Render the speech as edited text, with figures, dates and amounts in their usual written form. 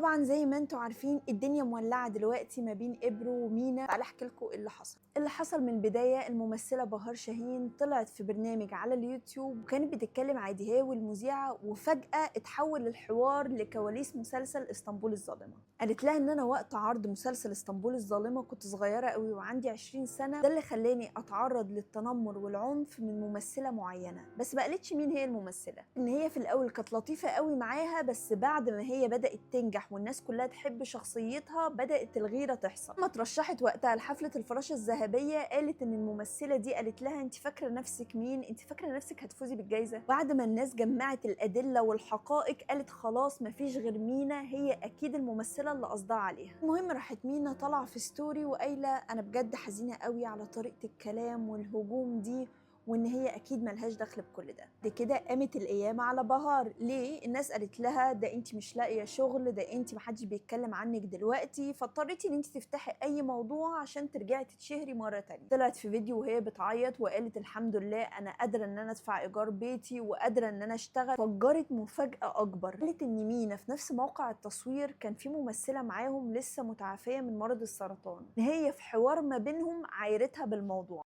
طبعا زي ما انتم عارفين الدنيا مولعه دلوقتي ما بين ابرو ومينا. تعالى احكي لكم اللي حصل. اللي حصل من البداية، الممثلة بهار شاهين طلعت في برنامج على اليوتيوب وكانت بتتكلم عادي هي والمذيعه، وفجاة اتحول الحوار لكواليس مسلسل اسطنبول الظالمة. قالت لها ان انا وقت عرض مسلسل اسطنبول الظالمة كنت صغيرة قوي وعندي 20 سنة، ده اللي خلاني اتعرض للتنمر والعنف من ممثلة معينة، بس ما قالتش مين هي الممثلة. ان هي في الاول كانت لطيفة قوي معاها، بس بعد ما هي بدات تنجح والناس كلها تحب شخصيتها بدات الغيرة تحصل. لما ترشحت وقتها لحفله الفراشة الذهبية قالت ان الممثلة دي قالت لها انت فاكره نفسك مين؟ انت فاكره نفسك هتفوزي بالجائزة؟ بعد ما الناس جمعت الادلة والحقائق قالت خلاص مفيش غير مينا، هي اكيد الممثلة اللي قصدها عليها. المهم راحت مينا طالعه في story وقايله انا بجد حزينة قوي على طريقه الكلام والهجوم دي، وان هي اكيد ملهاش دخل بكل ده. بعد كده قامت القيامة على بهار. ليه؟ الناس قالت لها ده انت مش لاقيه شغل، ده انت محدش بيتكلم عنك دلوقتي، فاضطريتي ان انت تفتحي اي موضوع عشان ترجعي تتشهري مرة تانية. طلعت في فيديو وهي بتعيط وقالت الحمد لله انا قادرة ان انا ادفع ايجار بيتي وقادرة ان انا اشتغل. فجرت مفاجاة اكبر، قالت ان مينا في نفس موقع التصوير كان في ممثلة معاهم لسه متعافيه من مرض السرطان، هي في حوار ما بينهم عايرتها بالموضوع.